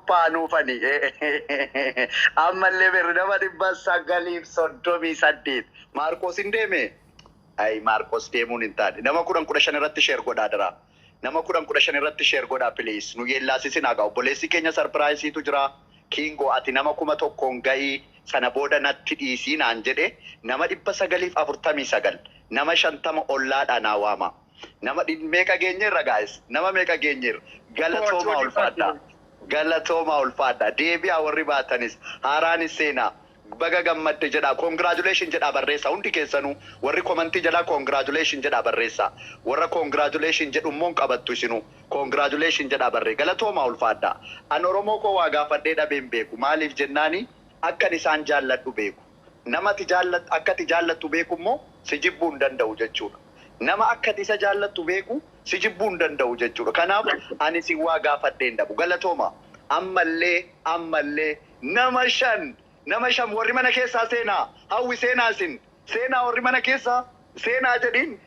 Qophaa'anuufani. Ammallee birri nama 938. Maarqos hin deeme? Ayi, Maarqos deemuun hin taane. Nama 10 15 irratti share godhaa dira. Nama 10 15 irratti share godhaa, please. Nu yeellaasisin hagaa. Obboleessi keenya surpriseiitu jira. Kiingoo, ati nama 1000n ga'ii, sana booda natti dhiisii naan jedhe. Nama 949, nama 50 ollaadhaa naa waama. Nama meeqa geenyeerra, guys? Nama meeqa geenyeerra? Galatoomaa, ulfaadhaa. Galatoomaa, ulfaadhaa. Deebi'aa warri baatanis. Haaraanis seenaa. Baga gammadde jedhaa. Congratulation jedhaa barreessaa. Hundi keessanuu warri commentii jedhaa, congratulation jedhaa barreessaa. Warra congratulation jedhu immoo hin qabattu isinuu. Congratulation jedhaa barree. Galatoomaa, ulfaadhaa. An Oromoo koo waa gaafadhee dhabeen beeku. Maaliif jennaani, akkan isaan jaalladhu beeku. Nama ati jaallattu, akka ati jaallattu beeku immoo si jibbuu hin danda'u jechuudha. Nama akka ati isa jaallattu beeku si jibbuu hin danda'u jechuudha. Kanaaf ani si waa gaafadhee hin dhabu. Galatooma. Ammallee, ammallee nama 5, nama 5 warri mana keessaa seenaa. Hawwi, seenaa, isin seenaa, warri mana keessaa seenaa jedhiin.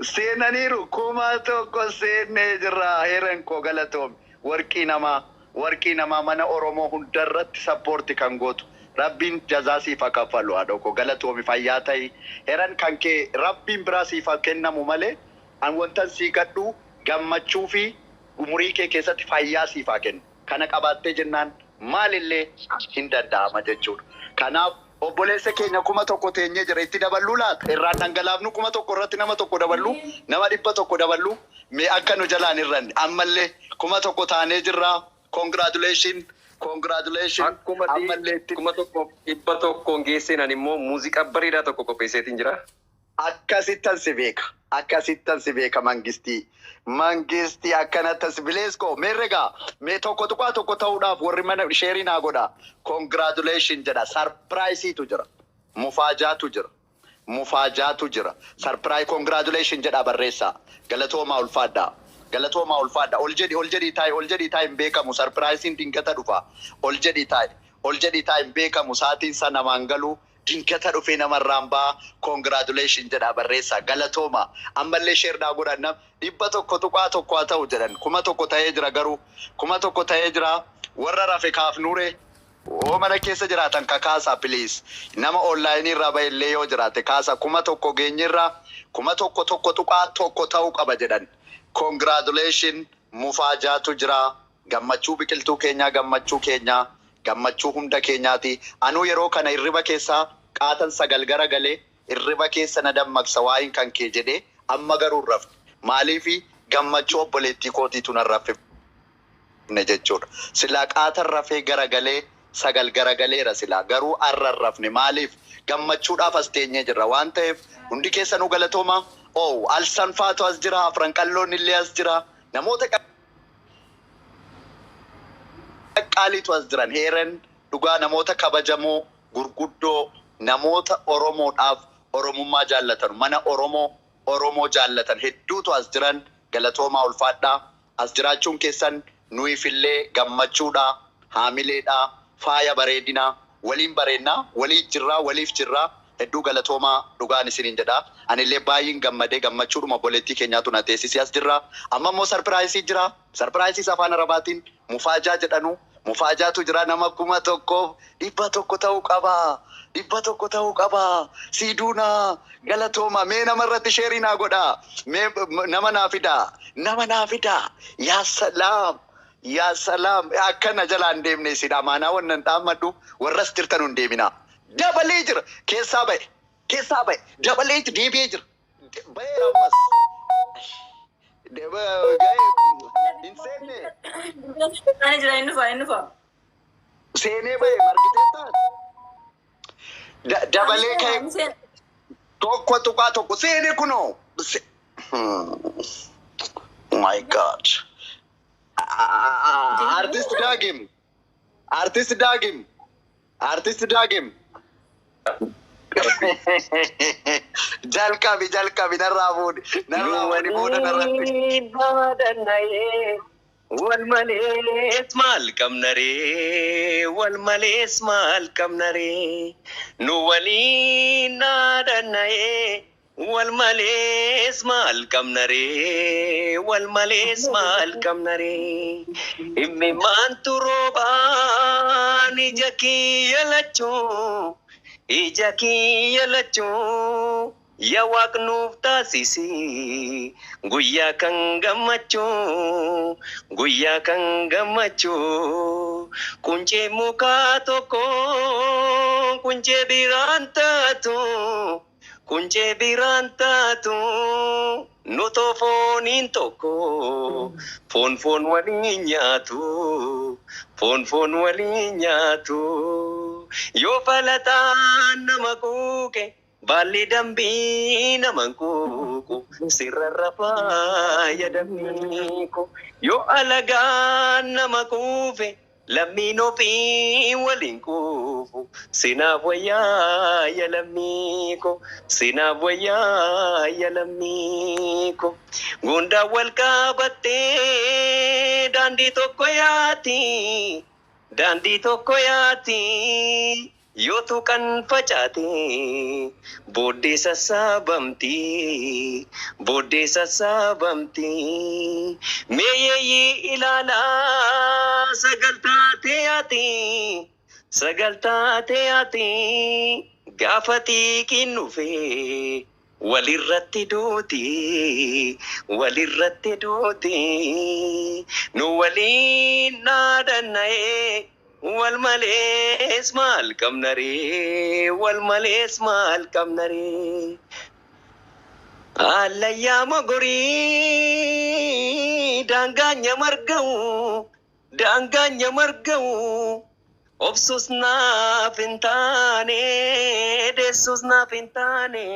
Seenaniiru, 1000 seennee jirra. Heeran koo, galatoomi. Warqii namaa, warqii namaa, mana Oromoo hundarratti support kan gootu. Rabbiin jazaa siif haa kaffalu, haadha koo, galatoomi, fayyaa ta'i. Heran, kan kee Rabbiin biraa siif haa kennamu malee, an wantan sii kadhu gammachuu fi umurii kee keessatti fayyaa siif haa kennu. Kana qabaattee jennaan maalillee hin danda'ama jechuudha. Kanaaf obboleessa keenya 1000 teenyee jira, itti daballuu laata? Irraan dhangalaafnu, 1000 irratti nama tokko daballu, nama 100 daballu, mee akka nu jalaan hirranne. Ammallee 1000 taanee jirra. Congratulation, congratulation. Akkuma Ammallee itti 1100n geesseen ani immoo muuziqaa bareedaa tokko qopheesseetiin jira. Akkasittan si beeka. Akkasittan si beeka, mangistii. Mangistii, akkanattan si bileeskoo meerregaa mee 1.1 ta'uudhaaf warri mana share naa godha. Congratulation jedha. Surpriseiitu jira. Mufaajaatu jira. Mufaajaatu jira. Surprise, congratulation jedha barreessaa. Galatoomaa, ulfaadhaa. Galatoomaa, ulfaadhaa. Ol jedhi, ol jedhii taa'i, ol jedhii taa'i, hin beekamu. Surpriseiin dingata dhufa. Ol jedhii taa'i. Ol jedhii taa'i, hin beekamu. Saatiin isaa namaan galu. Dingata dhufee namarraan ba'a. Congratulation jedha barreessaa. Galatooma. Ammallee share naa godhan, nam 100.1 haa ta'u jedhan. 1000 ta'ee jira garuu. 1000 ta'ee jira. Warra rafe kaafnuure. Oo, mana keessa jiraatan kakaasaa, please. Nama onlineii irraa bahe illee yoo jiraate kaasa. 1000 geenyerra, 1000 1.1 ta'uu qaba jedhan. Congratulation, mufaajaatu jira. Gammachuu biqiltuu keenyaa, gammachuu keenyaa, gammachuu hunda keenyaati. Anuu yeroo kana hirriba keessaa qaatan 9 gara galee hirriba keessa na dammaqsa waa'in kan kee jedhee, amma garuu hin rafne. Maaliifi? Gammachuu obboleettii kootiitu nan raffifne jechuudha. Silaa qaatan rafee garagalee 9 garagaleera silaa, garuu har'a hin rafne. Maaliif? Gammachuudhaaf as teenyee jirra waan ta'eef, hundi keessanuu galatooma. Oh, alsanfaatu as jira, afran qalloon illee as jira. Namoota qaqqaaliitu as jiran. Heeran dhugaa, namoota kabajamoo gurguddoo, namoota Oromoodhaaf Oromummaa jaallatan, mana Oromoo Oromoo jaallatan hedduutu as jiran. Galatoomaa, ulfaadhaa. As jiraachuun keessan nuyiifillee gammachuudha, haamileedha, faaya bareedinaa, waliin bareennaa, waliif jirraa, waliif jirraa. Hedduu galatoomaa, dhugaan isiniin jedha. Anillee baay'een gammadee, gammachuudhuma obboleettii keenyaatu na teessisee as jirra. Amma immoo surpriseii jira. Surpriseiis afaan Arabaatiin mufaajaa jedhanu. Mufaajaatu jira, nama 1100 ta'uu qaba. 100 ta'uu qaba. Siiduunaa, galatooma. Mee nama irratti share naa godhaa. Mee nama naa fidaa. Nama naa fidaa. Yaa salaam. Yaa salaam. Akkana jalaan deemne isin amaanaa wannan dhaammadhu, warras jirtan hin deeminaa. Dabalee jira. Keessaa ba'e. Keessaa ba'e. Dabalee deebi'ee jira. Ba'eera ammas. Ga'ee hin seenne. Ani jira, inni dhufa, inni dhufa. Seenee ba'e margiteettaa. Dabalee ka'e, 1.1 seenee kunoo. My God. Artist Daagim. Artist Daagim. Artist Daagim. Jalqabi, jalqabi, narraa fuudhi. Narraa fuudhi, booda narratti. Wal malees maal qabna ree? Wal malees maal qabna ree? Nu waliin dhaadanna'ee. Wal malees maal qabna ree? Wal malees maal qabna ree? Himmi maantu roobaan ija kiyya lachuu, ija kiyya lachuu, yaa waaqnuuf taasisi guyyaa kan gammachuu, guyyaa kan gammachuu. Quncee mukaa tokko quncee biraan taatu, quncee biraan taatu, nutoo fooniin tokko foon foon waliin nyaatu, foon foon waliin nyaatu. Yoo falataan nama quuqe, baalli dambii nama quuqu, sirra rafaa yaadamniiko. Yoo alagaan nama quufe, lammiin ofii waliin quufu, sinaaf wayyaa ya lammiiko, sinaaf wayyaa ya lammiiko. Gundaan wal qabattee daandii tokko yaati, daandii tokko yaati. Yoo tuqan facaate booddee sassaabamti, booddee sassaabamti. Mee yeeyyii ilaalaa, sagal taatee yaati, sagal taatee yaati. Gaafa xiiqiin dhufee walirratti duuti, walirratti duuti. Nu waliin dhaadanna'ee, wal malees maal qabna ree? Wal malees maal qabna ree? Allayyaa mogorii daangaa marga'u, daangaa marga'u. Obsus naaf hin taane, deessus naaf hin taane,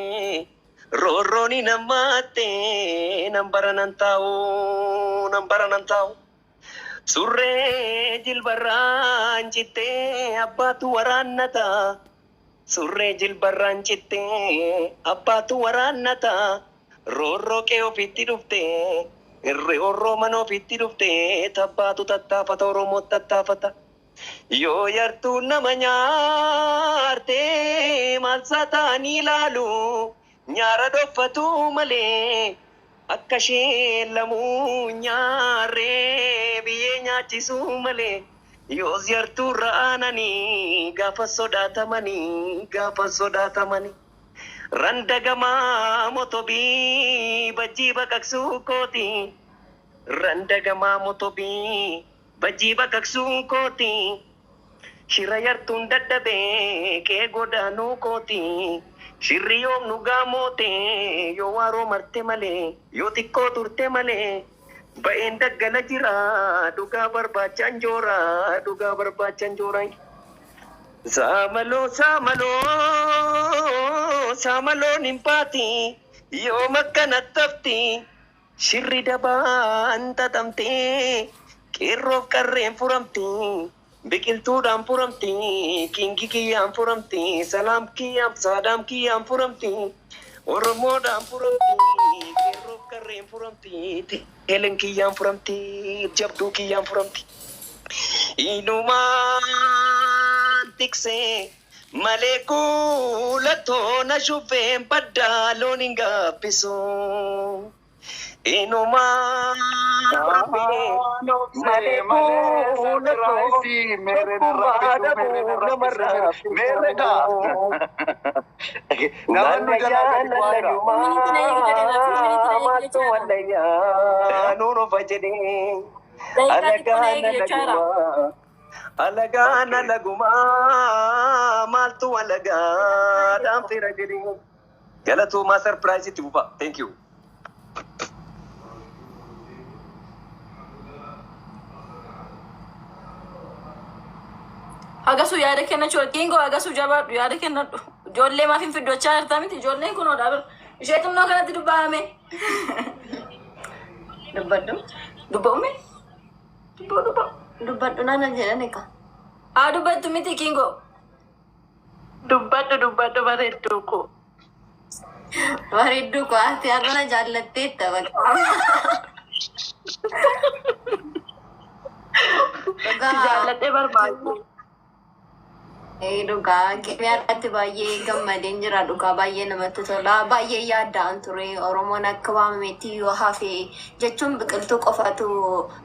roorrooni namaatte nan bara nan taa'u, nan bara nan taa'u. Surree jilbarraan cittee abbaatu waraannata. Surree jilbarraan cittee abbaatu waraannata. Roorroo qe'ee ofitti dhuftee, roorroo mana ofitti dhuftee, tabbaatu tattaafata, Oromoo tattaafata. Yoo yartuu nama nyaartee maal ta'anii ilaalu, nyaara dhoffatu malee, akka isheen lamuu nyaarree biyyee nyaachisuu malee. Yoos yartuu ra'aananii gaafa sodaatamanii, gaafa sodaatamanii. Randagamaa motobii bajjii baqaqsuu kooti. Randagamaa motobii bajjii baqaqsuu kooti. Shira yartuun dadhabee qe'ee godaanuu kooti. Shirri yoom nu gaamoote, yoo waaroo marte malee, yoo xiqqoo turte malee. Ba'een daggala jira dhugaa barbaachaan joora, dhugaa barbaachaan joora. Saamaloo, saamaloo, saamaloon hin baati, yoom akkanatti hafti? Shirri dabaan xaxamtee qeerroof qarreen furamti, biqiltuudhaan furamti, kingi kiyyaan furamti, salaam kiyyaan, saadaam kiyyaan furamti, Oromoodhaan furamti, qeerroof qarreen furamti, helen kiyyaan furamti, jabduu kiyyaan furamti. Inumaan tiksee malee kuulatoo na shufeen baddaa loon hin gaabbisu. Inumaan malee kuulatoo Meerre gaa. Namoonni jalaa gadi bu'aa jira. Maaltu wallayyaa nuun jedhee. Daqiiqaa xiqqoo na eegi jechaa jira. Alagaan alagumaa, maaltu alagaadhaan fira jedhee. Galatoomaa, surprise itti fufa. Thank you. Hagasuu yaada kennachuu Kiingoo, hagasuu jabaadhu, yaada kennadhu. Ijoollee maaf hin fiddochaa jirta miti? Ijoolleen kun odaa bira. Ishee xinnoo kanatti dubbaame. Dubbadhu. Dubba'ume? Dubba'u, dubba'u. Dubbadhu nana jedhan eka. Haa dubbattu miti, Kiingoo. Dubbadhu, dubbadhu, bareedduu koo. Bareedduu koo, ati har'a jaallatteetta bakka. Si Dhugaa jaalladhee barbaadu. Dhugaa gamee irratti baay'ee gammadeen jira. Dhugaa baay'ee namatti tola. Baay'ee yaadda'an ture. Oromoon akka waamametti yoo hafe jechuun biqiltuu qofatu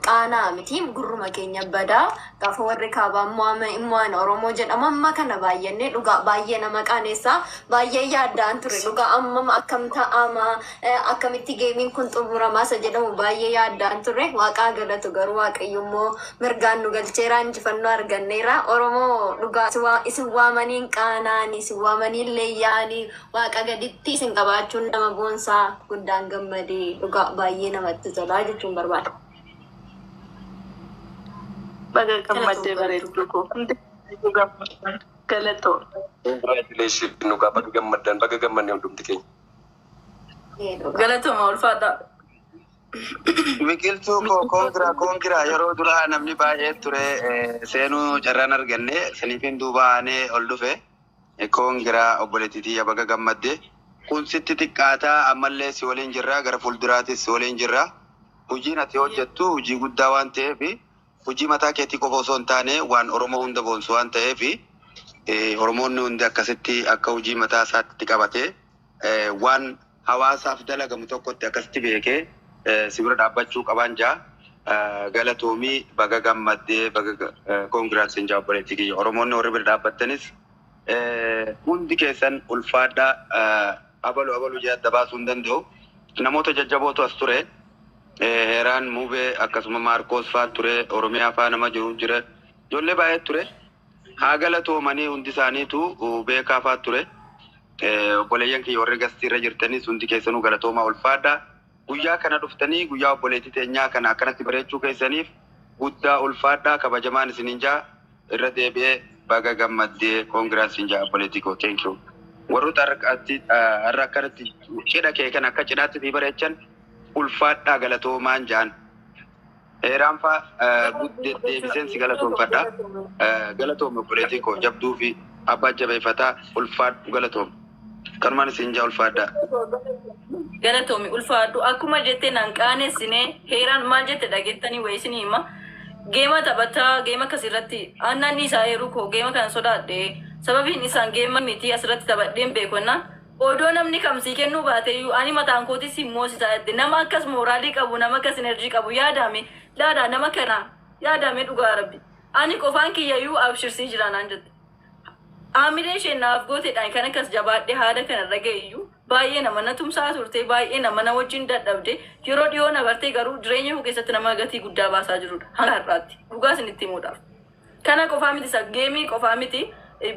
qaanaa miti. Gurruma keenya badaa. Gaafa warri kaabaa immoo Oromoo jedhama amma kana baay'annee dhugaa baay'ee nama qaaneessa. Baay'ee yaadda'an ture. Dhugaa amma akkam ta'ama, akkamitti gameiin kun xumuramaa isa jedhamu baay'ee yaadda'an ture. Waaqaa galatu, garuu Waaqayyo immoo mirgaan nu galcheera, injifannoo arganneera. Oromoo dhugaa isin waamaniin qaanaan, isin waamaniin leeyyaanii, Waaqa gaditti isin qabaachuun nama boonsaa. Guddaan gammadee, dhugaa baay'ee namatti tolaa jechuun barbaada. Baga gammaddee, bareedduu koo. Hundi gammadan. Galatoo. Congratulations, dhugaa baga gammaddan, baga gammanne hundumti keenya. Dhugaa. Galatooma, ulfaadha. Biqiltuu koo, congra, congra. Yeroo duraa namni baay'ee ture, seenuu carraan arganne saniifin duuba aanee ol dhufe. Congra, obboleettii tiyya, baga gammadde. Kun sitti xiqqaataa, ammallee si waliin jirra, gara fuulduraatis si waliin jirra. Hojiin ati hojjettu hojii guddaa waan ta'eef, hojii mataa keetii qofa osoo hin taane waan Oromoo hunda boonsu waan ta'eef, Oromoonni hundi akkasitti akka hojii mataa isaatti qabatee waan hawaasaaf dalagamu tokkotti akkasitti beekee si bira dhaabbachuu qaban jaa. Galatoomii, baga gammaddee, baga congrats jaa, obboleettii kiyya. Oromoonni warri bira dhaabbattanis hundi keessan ulfaadhaa. Abalu abalu jee adda baasuu hin danda'u. Namoota jajjabootu as ture. Heeraan Muubee, akkasuma Maarkoos faa ture, Oromiyaa faa nama jiru jira. Ijoollee baay'ee ture. Haa galatoomanii hundi isaaniitu, beekaa faa ture. Obboleeyyan kiyya warri gastiirra jirtanis hundi keessanuu galatoomaa, ulfaadhaa. Guyyaa kana dhuftanii guyyaa obboleettii teenyaa kana akkanatti bareechuu keessaniif guddaa ulfaadhaa, kabajamaan isinin jaa. Irra deebi'ee baga gammaddee, congrats jaa, obboleettii koo, thank you. Warroota har'a akkanatti cidha kee kana akka cidhaatti fi bareechan ulfaadhaa, galatoomaan jaan. Heeraan faa deddeebiseen si galatoomfadha. Galatoome, obboleettii koo jabduu fi abbaa jabeeffataa, ulfaadhu, galatoome. Kanumaan isin jaa, ulfaadhaa. Galatoomi, ulfaadhu. Akkuma jette nan qaanessine. Heeraan maal jette dhageettanii wayii isinii hima. Game taphataa, game akkasirratti aannan isaa eeruu koo game kana sodaadhe, sababiin isaan game miti asirratti taphadheen beekonna. Odoo namni kamsii kennuu baateyyuu ani mataan kootis immoo jette. Nama akkas moraalii qabu, nama akkas energy qabu yaadame laadhaa, nama kana yaadame. Dhugaa Rabbi, ani qofaan kiyyayyuu abshirsii jira naan jette. Haamilee isheen naaf gooteedhaan kan akkas jabaadhee haala kanarra ga'eyyuu baay'ee nama na tumsaa turte, baay'ee nama na wajjin dadhabde. Yeroo dhiyoo na bartee garuu jireenya koo keessatti nama gatii guddaa baasaa jirudha hanga har'aatti, dhugaa isinitti himuudhaaf. Kana qofaa miti, isa gameii qofaa miti,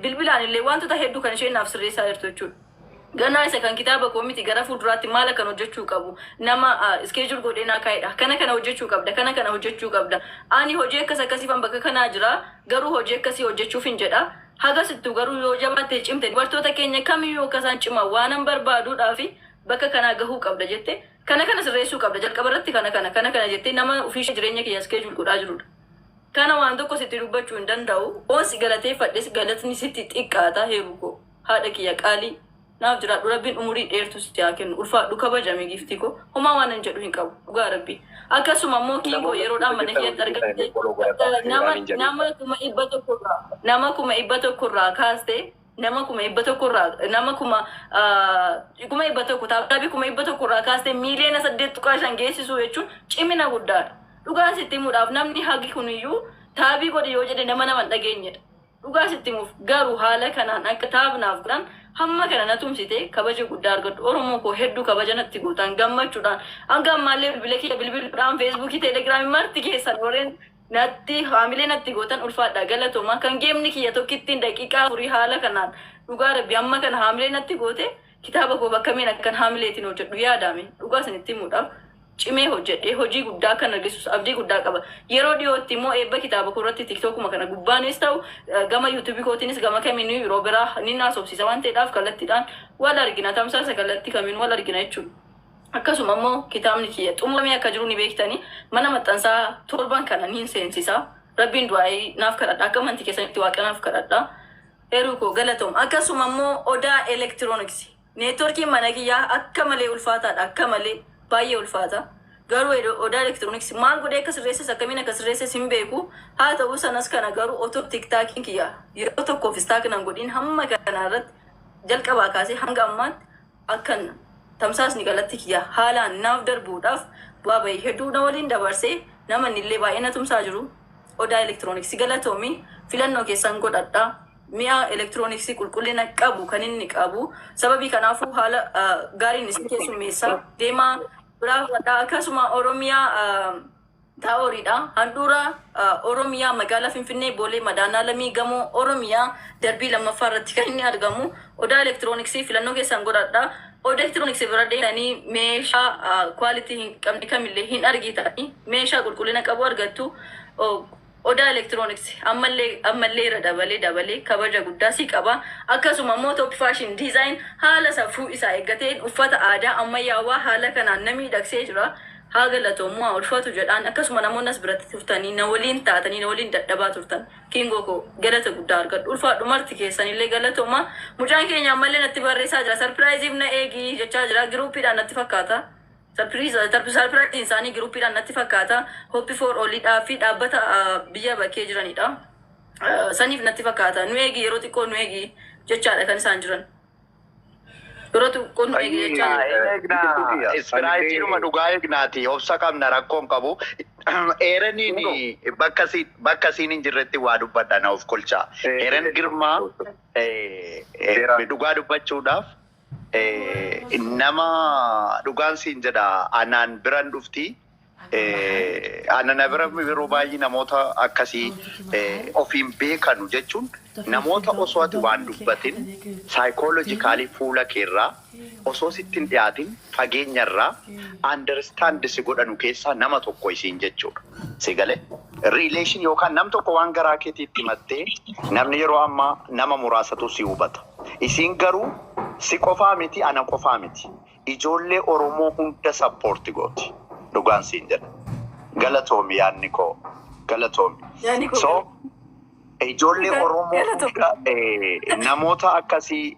bilbilaan illee wantoota hedduu kan isheen naaf sirreessaa jirtu jechuudha. Ganaa isa kan kitaaba koo miti, gara fuulduraatti maal akkan hojjechuu qabu nama schedule godhee naa kaa'edha. Kana kana hojjechuu qabda, kana kana hojjechuu qabda. Ani hojii akkas akkasiifan bakka kanaa jira, garuu hojii akkasii hojjechuuf hin jedha. Hagasittu garuu yoo jabaattee cimte, dubartoota keenya kamiyyuu akka isaan ciman waanan barbaaduudhaafi bakka kanaa gahuu qabda jette, kana kana sirreessuu qabda, jalqaba irratti kana kana kana kana jettee nama ofiishee jireenya kiyya schedule godhaa jirudha. Kana waan tokko sitti dubbachuu hin danda'u. Oon si galateeffadhes galatni sitti xiqqaata, heeru koo. Haadha kiyya qaalii, naaf jiraadhu, Rabbiin umurii dheertu si haa kennu. Ulfaadhu, kabajame, giiftii koo. Homaa waan hin jedhu hin qabu, dhugaa Rabbi. Akkasuma immoo kiingoo yeroodhaan mana kiyyatti argatte nama 100,000 irraa, nama 100,000 irraa kaaste, nama 100,000 irraa, nama 100,000, tap tapii 100,000 irraa kaaste miiliyoona 8.5 geessisuu jechuun cimina guddaadha. Dhugaa sitti himuudhaaf, namni hagi kuniyyuu tapii godhi yoo jedhe nama hin dhageenyedha. Dhugaa sitti himuuf garuu haala kanaan akka tapnaaf godhan hamma kana na tumsite, kabaja guddaa argadhu. Oromoo koo hedduu kabaja natti gootan gammachuudhaan hanga ammaallee bilbila kiyya bilbiluudhaan, Facebookii, Telegramii marti keessan warreen natti haamilee natti gootan ulfaadha, galatooma. Kan gameni kiyya tokkittiin daqiiqaa 4 haala kanaan, dhugaa Rabbi, hamma kana haamilee natti goote, kitaaba koo bakka miin akkan haamileetiin hojjedhu yaadame. Dhugaa isinitti himuudhaaf cimee hojjedhee hojii guddaa kan argisiisu abdii guddaa qaba. Yeroo dhiyootti immoo eebba kitaaba koo irratti TikTokuma kana gubbaanis ta'u gama YouTubeii kootiinis gama kamiinuu yeroo biraa ni naasofsiisa waan ta'eedhaaf kallattiidhaan wal argina, tamsaasa kallattii kamiin wal argina jechuudha. Akkasuma immoo kitaabni kiyya xumuramee akka jiru ni beektanii, mana maxxansaa torban kana niin seensisa. Rabbiin du'aayii naaf kadhadha, akka amantii keessanitti Waaqa naaf kadhadha. Heeruu koo, galatoom. Akkasuma immoo Odaa Elektirooniksii. Networkiin mana kiyyaa akka malee ulfaataadha. Akka malee baay'ee ulfaata. Garuu Odaa Elektirooniksii maal godhee akka sirreesses, akkamiin akka sirreesses hin beeku. Haa ta'u, sanas kana garuu otoo TikTokiin kiyya yeroo tokkoof stuck nan godhin, hamma kana irratti jalqabaa kaasee hanga ammaatti akkan tamsaasni kallattii kiyya haalaan naaf darbuudhaaf bu'aa bahii hedduu na waliin dabarsee, nama inni illee baay'ee na tumsaa jiru. Odaa Elektirooniksii, galatoomii, filannoo keessan godhadha. Mi'a elektirooniksii qulqullina qabu kan inni qabu. Sababii kanaafuu haala gaariin isin keessummeessaa deemaa biraa fudhadhaa. Akkasuma Oromiyaa Toweriidha. Handhuura Oromiyaa, magaalaa Finfinnee, Boolee Madaanaalamii, gamoo Oromiyaa darbii lammaffaa irratti kan inni argamu. Odaa Elektirooniksii filannoo keessan godhadha. Odaa Elektirooniksii bira deemtanii meeshaa quality hin qabne kamillee hin argitanii, meeshaa qulqullina qabu argattu. Odaa Elektirooniksii ammallee ammallee irra dabalee dabalee kabaja guddaa si qaba. Akkasuma immoo Top Fashion Design haala safuu isaa eeggateen uffata aadaa ammayyaawaa haala kanaan na miidhagsee jira. Haa galatoomu, haa ulfaatu jedhaan. Akkasuma namoonni as biratti turtanii, na waliin taatanii, na waliin dadhabaa turtan. Kiingoo koo, galata guddaa argadhu. Ulfaadhu, marti keessanillee galatooma. Mucaan keenya ammallee natti barreessaa jira. Surpriseiif na eegi jechaa jira. Groupiidhaan natti fakkaata. Surpriseiin isaanii groupiidhaan natti fakkaata. Hope for Allidhaa fi dhaabbata biyya bakkee jiranidha. Saniif natti fakkaata. Nu eegi, yeroo xiqqoo nu eegi jechaadha kan isaan jiran. Yeroo xiqqoo nu eegi jechaadha. Eegnaa Spriteidhuma dhugaa eegnaati. Obsa qabna, rakkoon qabu. Eeraniin bakka siin hin jirretti waa dubbadha, na of kolchaa. Eeren Girmaa dhugaa dubbachuudhaaf nama dhugaan siin jedha, anaan biran dhufti. Ana bira yeroo baay'ee namoota akkasii ofiin beekanu jechuun, namoota osoo ati waan dubbatin psychologically fuula keerraa osoo sitti hin dhiyaatin fageenyarraa understand si godhanu keessaa nama tokko isiin jechuudha. Si galee? Relation yookaan nam tokko waan garaa keetiitti himattee, namni yeroo ammaa nama muraasatu si hubata. Isiin garuu si qofaa miti, ana qofaa miti. Ijoollee Oromoo hunda support gooti. Dhugaan siin jedha. Galatoomi, yaadni koo. Galatoomi. Yaadni koo. So ijoollee Oromoo Galatoomi. hunda namoota akkasii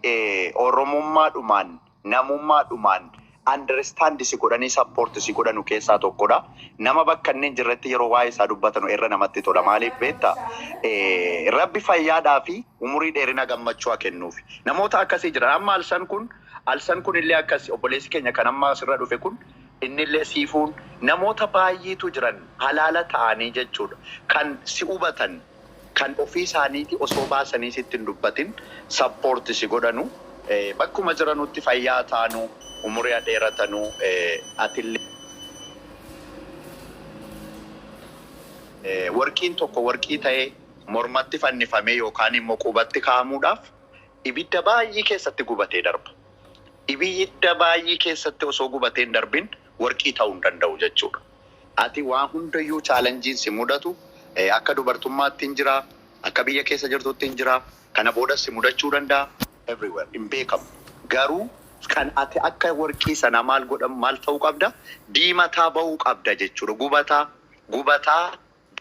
Oromummaadhumaan, namummaadhumaan understand si godhanii support si godhanu keessaa tokkodha. Nama bakka inni hin jirretti yeroo waa'ee isaa dubbatanu irra namatti tola. Maaliif beektaa? Rabbi fayyaadhaa fi umurii dheerina gammachuu haa kennuufi. Namoota akkasii jiran. Amma Alsan kun illee akkas, obboleessi keenya kan amma asirra dhufe kun innillee, siifuun, namoota baay'eetu jiran halaala ta'anii jechuudha. Kan si hubatan, kan ofii isaaniitii osoo baasanii sitti hin dubbatin support si godhanu, bakkuma jiranutti fayyaa taanu, umurii dheeratanu, atillee warqiin tokko warqii ta'ee mormatti fannifamee yookaan immoo qubatti kaa'amuudhaaf ibidda baay'ee keessatti gubatee darba. Ibidda baay'ee keessatti osoo gubatee hin darbin warqii ta'uu hin danda'u jechuudha. Ati waan hundayyuu challengeiin si mudatu akka dubartummaatti hin jira, akka biyya keessa jirtutti hin jira, kana boodas si mudachuu danda'a. Everywhere hin beekamu. Garuu kan ati akka warqii sana maal godhamu, maal ta'uu qabda? Diimataa bahuu qabda jechuudha. Gubataa gubataa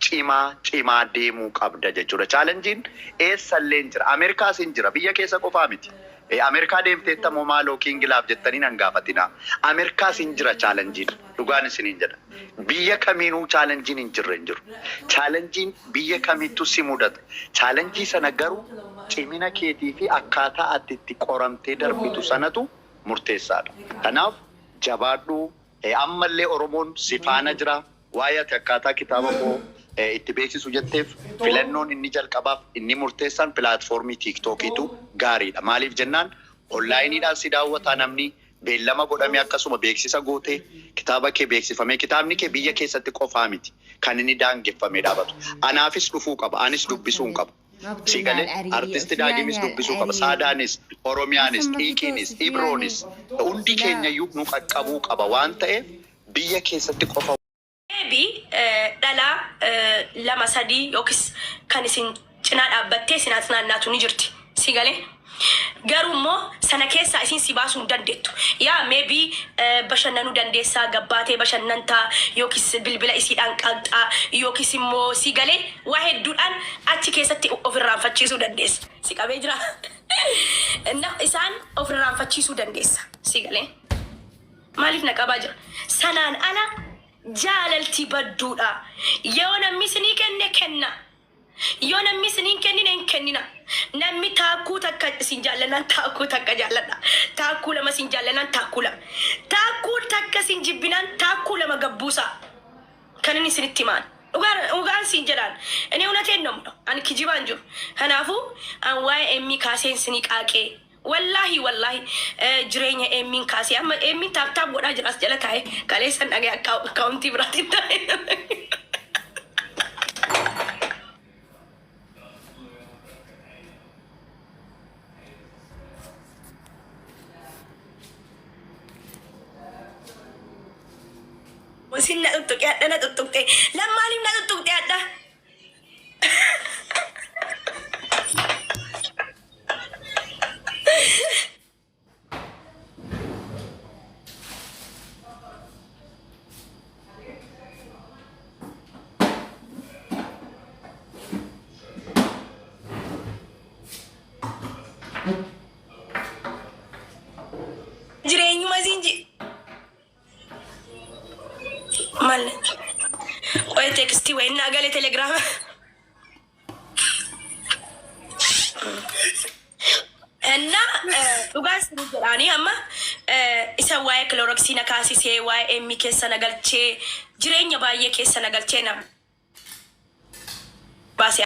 cimaa cimaa deemuu qabda jechuudha. Challengeiin eessallee hin jira. Ameerikaas hin jira. Biyya keessa qofaa miti. Ameerikaa deemteettamoo maaloo Kingilaaf jettanii nan gaafatina. Ameerikaas hin jira challengeiin. Dhugaan isiniin jedha. Biyya kamiinuu challengeiin hin jirre hin jiru. Challengeiin biyya kamittuu si mudata. Challenge sana garuu cimina keetii fi akkaataa ati itti qoramtee darbitu sanatu murteessaadha. Kanaaf jabaadhuu, ammallee Oromoon si faana jira. Waa'ee ati akkaataa kitaaba koo itti beeksisu jetteef, filannoon inni jalqabaaf inni murteessaan platform TikTokiitu gaariidha. Maaliif jennaan, onlineiidhaan si daawwataa, namni beellama godhamee akkasuma beeksisa gootee kitaaba kee beeksifamee, kitaabni kee biyya keessatti qofaa miti kan inni daangeffamee dhaabatu. Anaafis dhufuu qaba. Anis dubbisuu hin qabu. Si galee, artisti Daagimis dubbisuu qaba. Saadaanis, Oromiyaanis, Xiiqiinis, Ibroonis, hundi keenyayyuu nu qaqqabuu qaba waan ta'eef biyya keessatti qofa Maybe dhalaa lama sadii yookiis kan isin cinaa dhaabbattee isin naannaatu ni jirti. Si galee? Garuu immoo sana keessaa isin si baasuu hin dandeettu. Yaa, maybe bashannanuu dandeessaa, gabbaatee bashannantaa, yookiis bilbila isiidhaan qalxaa, yookiis immoo, si galee, waa hedduudhaan achi keessatti of irraanfachiisuu dandeessa. Si qabee jira. Isaan of irraanfachiisuu dandeessa. Si galee? Maaliif na qabaa jira? Sanaan ala Jaalalti badduudha. Yoo namni isinii kenne kenna. Yoo namni isinii hin kennine hin kennina. Namni taakkuu takka isin jaallanaan taakkuu takka jaalladha. Taakkuu lama isin jaallanaan taakkuu lama. Taakkuu takka isin jibbinaan taakkuu lama gabbuusaa. Kan inni isinitti himaan. Dhugaan dhugaan siin jedhaan. Inni እውነቴን ነው የምለው. Ani kijibaan jiru. Kanaafuu an waa'ee Emmii kaaseen isinii qaaqee. Wallaahi wallaahi jireenya Emmiin kaasee amma Emmiin tap tap godhaa jira as jala taa'ee kaleessan dhagee akkaawuntii biraatiin taa'ee. Sin na tuttuqee hadha na tuttuqxee lammaaniif na tuttuqxee hadha. Jireenyuma siin ji maal qoye teekstii wayi naa galee telegiraama. እና dhugaan sirrii jedhaanii amma isa waa'ee kiloroksii na kaasisee, waa'ee emmi keessa na galchee, jireenya baay'ee keessa na galchee na baase.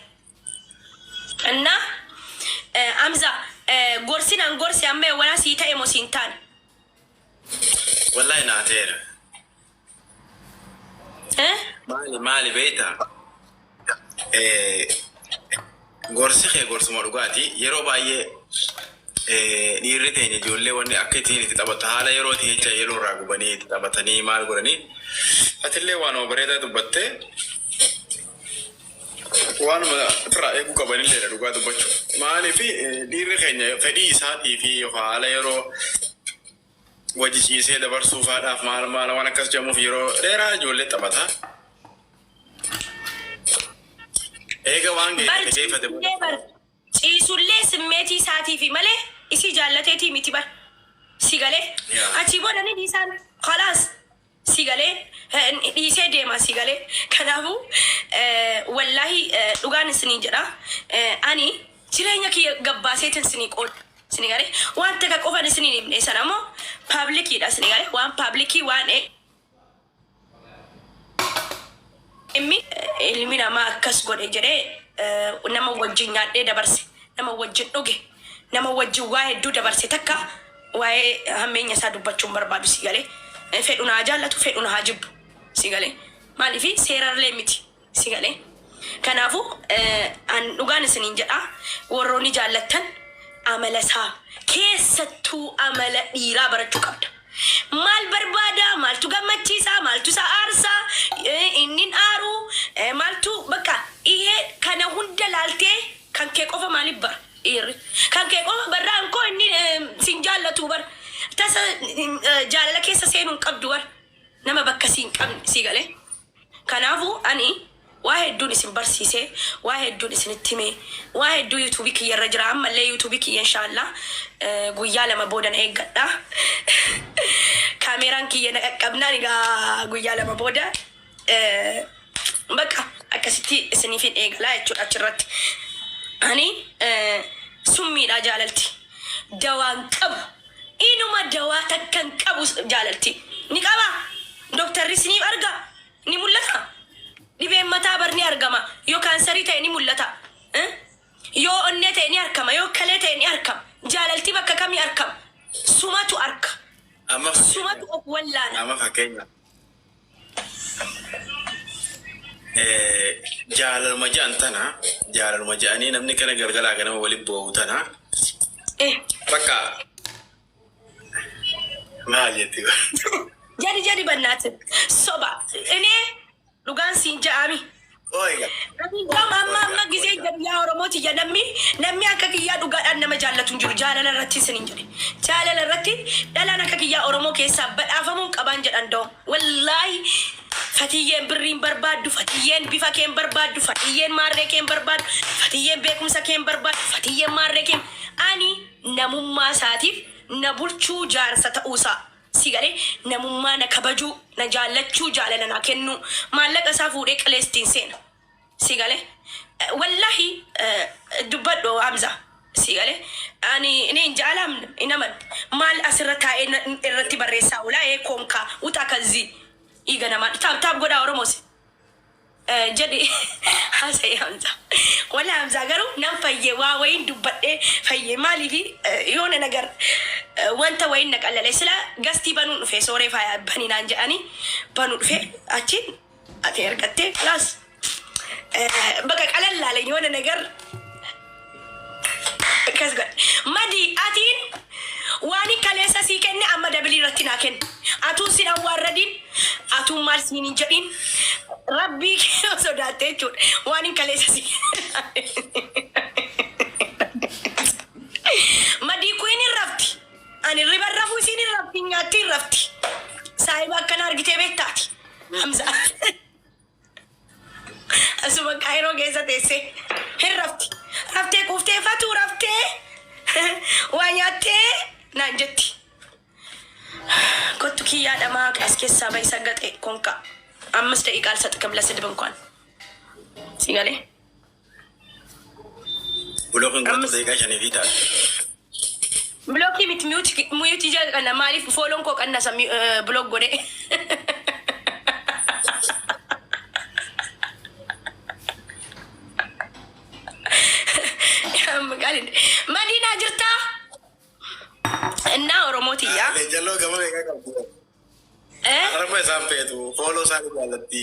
እና Amza, gorsi nan gorsi amma waan sii ta'e moo siin taane? Wallahi naa ta'eera. Eh? Maali maali beektaa? Gorsi kee gorsuma dhugaati. Yeroo baay'ee dhiirri teenya ijoollee wanni akka ittiin itti taphatu haala yerootii jecha yeroo irraa gubanii itti taphatanii maal godhanii. Atillee waanuma bareedaa dubbattee waanuma ofirraa eeguu qabanilleedha dhugaa dubbachuu. Maaliif dhiirri keenya fedhii isaatii fi haala yeroo wajji ciisee dabarsuu faadhaaf maal maal waan akkas jedhamuuf yeroo dheeraa ijoollee taphata. Eega waan Bar geeffate geeffate ciisullee bar ciisullee simmeetii isaatiifi malee isii jaallateetii miti bar. Si galee achii booda ni dhiisaan khalaas si galee dhiisee deema si galee. Kanaafuu wallaahi dhugaan isiniin jedha, ani jireenya kiyya gabbaaseetin isinii qooda isinii galee. Waan takka qofan isiniin himne, sana immoo publiciidha isinii galee, waan publicii waan Ilmi ilmi namaa akkas godhe jedhee nama wajjin nyaadhee dabarse, nama wajjin dhuge, nama wajjin waa hedduu dabarse takka waa'ee hammeenya isaa dubbachuu hin barbaadu si galee. Fedhu naa jaallatu, fedhu naa jibbu si galee. Maaliif seerarlee miti si galee. Kanaafuu an dhugaan isiniin jedha, warroonni jaallattan amala isaa, keessattuu amala dhiiraa barachuu qabda. Maal barbaada? Maaltu gammachiisa? Maaltu isa aarsa? Inni hin aaru? Maaltu bakka ihee kana hunda laaltee kan kee qofa maaliif bara dhiirri? Kan kee qofa barraan koo inni sin jaallatu bar. Tasa jaalala keessa seenuu hin qabdu bar. Nama bakka si hin qabne si galee. Kanaafuu ani waa hedduun isin barsiise, waa hedduun isinitti hime, waa hedduu yuutuubii kiyya irra jira. Ammallee yuutuubii kiyya inshaallah guyyaa 2 booda na eeggadha. Kaameeraan kiyya na qaqqabnaan egaa guyyaa 2 booda bakka akkasitti isiniifin eegalaa jechuudha achirratti. Ani summiidha jaalalti. Dawaan qabu. Inuma dawaa takka hin qabu jaalalti. Ni qaba. Doktarri isiniif arga. Ni mul'ata. Dhibeen mataa bar ni argama. Yoo kaansarii ta'e ni mul'ata. Eh? Yoo onnee ta'e ni argama. Yoo kalee ta'e ni argama. Jaalalti bakka kamii argama? Sumatu arka. Amma Sumatu fakkeenya of wallaala. Amma fakkeenya jaalaluma ja'an tana, jaalaluma ja'anii namni kana galgalaa ganama walitti boo'u tana bakka maal jetti? Jadi jadi bannaatin. Soba. Inee dhugaan siin ja'ami. Ooyga. Amma amma amma gisee jedhu yaa Oromoo tiyya, namni akka kiyyaa dhugaadhaan nama jaallatu hin jiru. Jaalala irratti isin hin jedhe. Jaalala irratti dhalaan akka kiyyaa Oromoo keessaa badhaafamuu hin qabaan jedhan da'u. Wallaahi Fatiyyeen birriin barbaaddu, Fatiyyeen bifa keen barbaaddu, Fatiyyeen maarree keen barbaaddu, Fatiyyeen beekumsa keen barbaaddu, Fatiyyeen maarree keen, ani namummaa isaatiif na bulchuu jaarsa ta'uusaa. Si galee namummaa na kabajuu, na jaallachuu, jaalala naa kennuu, maallaqa isaa fuudhee qileestiin seena. Si galee wallahi dubbadhu Hamza. Si galee ani inni hin jaalamne hin amanu. Maal asirra taa'ee irratti barreessaa oolaa ee koonkaa utaa kazzii dhiiga namaa taap taap godhaa Oromoos. Jedhi haasa'e Hamza. Wala Hamza garuu nan fayye waa wayiin dubbadhee fayye maaliif yoona nagar wanta wayiin na qallale sila gastii banuun dhufe sooree faaya bani naan jedhanii banuu dhufe achiin ati ergattee kalaas bakka qalallaale yoona nagar akkas godhe. Madi atiin waan kaleessa sii kenne amma dabilii irratti naa kenni. Atuun sin awwaarradiin atuun maal siin hin jedhin rabbii kee sodaatte jechuudha. Waan hin kaleessa sii Madii kuin hin rafti. Ani riba rafuu isiin hin rafti nyaatti hin rafti. Saahiba akkana argitee beektaati. Hamza. Asuma Kaayiroo keessa teessee hin rafti. Raftee quuftee fatuu raftee waa nyaattee naan jetti. Kottu kiyyaa dhamaa as keessaa bahi sagaxe konka. አምስት ደቂቃ አልሰጥክም ለስድብ እንኳን ሲገሌ Blockiin gootu daqiiqaa shanii fi taate. Blockii miti mute ija maaliif followon koo qannasa block godhe. Madiinaa jirtaa? Innaa Oromoo tiyyaa. Leenjalloo gama meeqaa qabdi? Harma isaan feetu follow isaan jaallatti.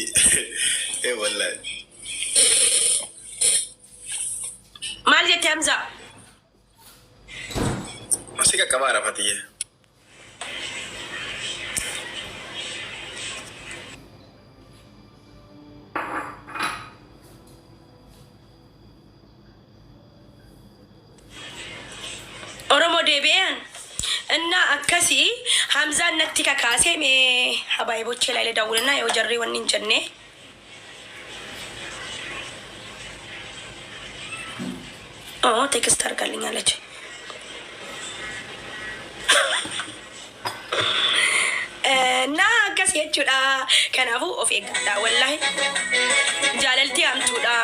Ee wallahi. Maal jette Hamzaa? Si qaqqabaa rafatiyye. Oromoo deebi'een እና akkasii Hamzaan natti kakaasee mee habaayibochee ilaalee daawwannaa yoo jarri wanni hin jenne. Oh, text አድርጋልኛለች። እና akkas jechuudha. Kanaafuu of eeggadhaa wallahi. Jaalalti hamtuudha.